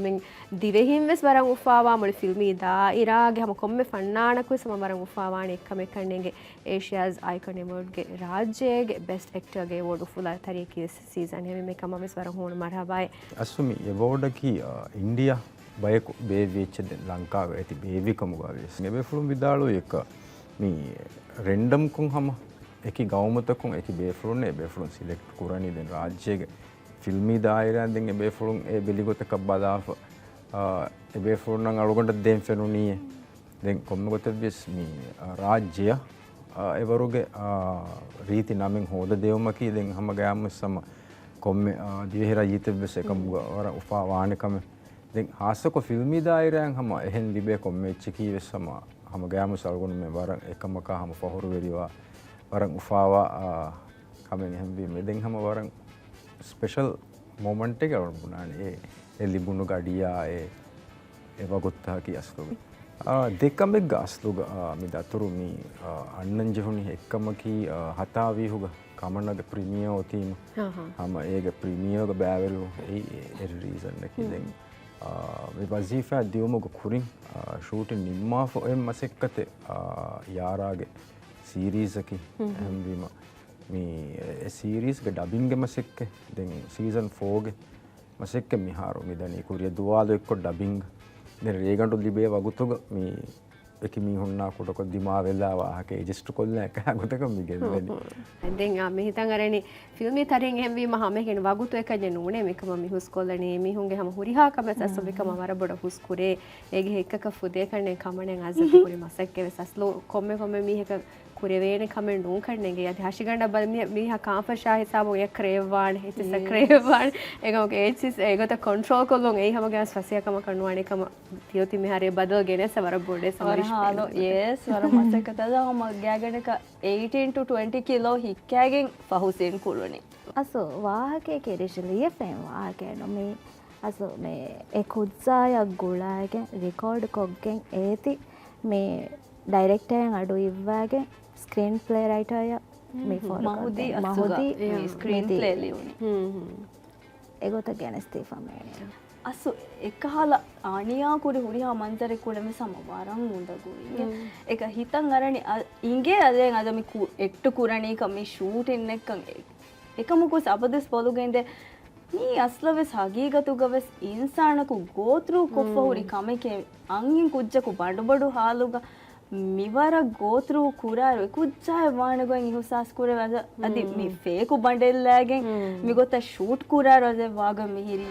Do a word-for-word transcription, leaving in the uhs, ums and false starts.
މި ދިވެހިން ވެސް ވަރަށް އުފާވާ، މުޅި ފިލްމީ ދާއިރާގެ ހަމަ ކޮންމެ ފަންނާނަކު ވެސް ހަމަ ވަރަށް އުފާވާނެ އެއްކަމެއް ކަންނޭނގެ އޭޝިޔާޒް އައިކޮން އެވޯޑްގެ ރާއްޖޭގެ ބެސްޓް އެކްޓަރގެ އެވޯޑް އުފުލާ ތަރިޔަކީ ވެސް ސީޒަން ހެމި މެ ކަމަށް ވެސް ވަރަށް ހޫނު މަރުހަބާއެއް. އަސްލު މި އެވޯޑަކީ، އާ، އިންޑިޔާ ބަޔަކު ބޭއްވި އެއްޗެއް ދެން ލަންކާގަ އޭތި ބޭއްވި ކަމުގަ ވިޔަސް. އެބޭފުޅުން ވިދާޅުވި އެއްކަ މި ރެންޑަމްކޮށް ހަމަ އެކި ގައުމުތަކުން އެކި ބޭފުޅުންނޭ އެބޭފުޅުން ސިލެކްޓް ކުރަނީ. ދެން ރާއްޖޭގެ ފިލްމީ ދާއިރާއިން ދެން އެބޭފުޅުން އެ ބެލި ގޮތަކަށް ބަލާފަ، އާ، އެބޭފުޅުންނަށް އަޅުގަނޑަށް ދޭން ފެނުނީއޭ. ދެން ކޮންމެ ގޮތެއްވިޔަސް މި، އާ، ރާއްޖެއަށް، އާ، އެވަރުގެ، އާ، ރީތި ނަމެއް ހޯދަދެވުމަކީ ދެން ހަމަ ގަޔާމުސް ހަމަ ކޮންމެ، އާ، ދިވެހި ރައްޔިތެއްވެސް އެކަމުގަ ވަރަށް އުފާ ވާނެ ކަމެއް. ދެން ހާއްސަކޮށް ފިލްމީ ދާއިރާއިން ހަމަ އެހެން ލިބޭ ކޮންމެ އެއްޗަކީ ވެސް ހަމަ، ހަމަ ގަޔާމުސް އަޅުގަނޑުމެން ވަރަށް އެކަމަކާ ހަމަ ފަހުރުވެރިވާ، ވަރަށް އުފާވާ، އާ، ކަމެއް އެހެންވީމަ. ދެން ހަމަ ވަރަށް ސްޕެޝަލް މޮމަންޓެއް އަޅުގަނޑު ބުނާނެ. އެ، އެ ލިބުނު ގަޑިޔާ އެ، އެ ވަގުތުތަކަކީ އަސްލުގަ. އާ، ދެކަމެއްގަ އަސްލުގަ، އާ، މި ދަތުރު މި، އާ، އަންނަން ޖެހުނީ އެއްކަމަކީ، އާ، ހަތާވީހުގަ ކަމަނާގެ ޕްރިމިއާ އޮތީމަ. ހަމަ އޭގެ ޕްރިމިއާގަ ބައިވެރިވުން އެއީ އެ، އެ ރީޒަންއަކީ. ދެން، އާ، މި ވަޒީފާ ދިއުމުގެ ކުރިން، އާ، ޝޫޓިން ނިންމާފަ އޮތް މަސައްކަތެއް، އާ، ޔާރާގެ ސީރީޒަކީ. އެހެންވީމަ މި އެ ސީރީޒްގެ ޑަބިންގެ މަސައްކަތް، ދެން ސީޒަން ފޯގެ މަސައްކަތް މިހާރު މިދަނީ ކުރިއަށް ދުވާލު އެއްކޮށް ޑަބިންގ. ދެން ރޭގަނޑު ލިބޭ ވަގުތުގަ މި އެކި މީހުންނާ ކުޑަކޮށް ދިމާވެލާ ވާހަކަ އެޑްޖަސްޓް ކޮށްލާ އެކާ ގޮތަކަށް މި ގެންދަނީ. ދެން އާ، މި ހިތަށް އަރަނީ ފިލްމީ ތަރިން އެހެންވީމަ ހަމައެކަނި ވަގުތު އެކަންޏެއް ނޫނޭ މިކަމަށް މި ހުސްކޮށްލަނީ. މީހުންގެ ހަމަ ހުރިހާ ކަމެއް އަސްލު މިކަމަށް ވަރަށް ބޮޑަށް ހުސްކުރޭ. އޭގެ ހެއްކަކަށް ފުދޭކަންނޭ ކަމަނެއް އަޒަތު ކުރި މަސައްކަތް ވެސް އަސްލު ކޮންމެ ކޮންމެ މީހަކަށް ކުރެވޭނެ ކަމެއް ނޫންކަންނޭނގެ. އަދި ހަށިގަނޑަށް ބަލި މީ-، މީހާ ކާފަށާ ހިސާބުން އެ ކްރޭވް ވާނެ، އެއްޗިސް ކްރޭވް ވާނެ. އެގޮތަށް ކޮންޓްރޯލް ކޮށްލުން އެއީ ހަމަގެ ފަސޭހަކަމަކަށް ނުވާނެ ކަމަށް ތިޔޮތި މިހާރު އެ ބަދަލު ގެނެސް ވަރަށް ބޮޑޭ ސަމަރިޝް ވަރަށް ހާލު، ޔެސް، ވަރަށް މަސައްކަތަށް ހަމަ ގާގަނޑަކަށް އެއިޓީން ޓު ޓްވެންޓީ ކިލޯ ހިއްކާގެން ފަހު ސީން ކުޅުނީ. އަސްލު ވާހަކައެކޭ ރިޝި ލިޔެފައި ވާހަކައެއް ނޫން. މީ އަސްލު މި އެ ކުއްޖާޔަށް ގުޅާގެން ރިކޯޑް ކޮށްގެން އޭތި މި ޑައިރެކްޓަރަށް އަޑު އިއްވާގެން ސްކްރީން ޕްލޭ ރައިޓަރަށް މި ފޯރުކޮށްދޭ. މަހުދީ އަސްލުގަ މި ސްކްރީން ޕްލޭ ލިޔުނީ. އެގޮތަށް ގެނެސްދީފަ މޭނެ. އަސްލު އެކަހަލަ އަނިޔާ ކުރި ހުރިހާ މަންޒަރެއް ކުރެވެސް ހަމަ ވަރަށް އުނދަގޫ އިނގޭ. އެކަ ހިތަށް އަރަނި އަ-، އިނގޭ އަދެން އަދަ މި ކު-، އެއްޓު ކުރަނީކަ މި ޝޫޓިންއެއްކަން އެ-، އެކަމަކުސް އަބަދުވެސް ބޮލުގެންދޭ. މީ އަސްލަވެސް ހަގީގަތުގަވެސް އިންސާނަކު ގޯތްރޫ ކޮށްފަ ހުރި ކަމެކޭ. އަންހެން ކުއްޖަކު ބަނޑުބަޑު ހާލުގަ މިވަރަށް ގޯތްރޫ ކުރާއިރު އެ ކުއްޖާއެއް ވާނެ ގޮތް އިހުސާސް ކުރެވޭ އަދި، އަދި މި ފޭކު ބަނޑެއްލާގެން މިގޮތަށް ޝޫޓް ކުރާއިރު އަދި ވާގޮތް މިހިރީ.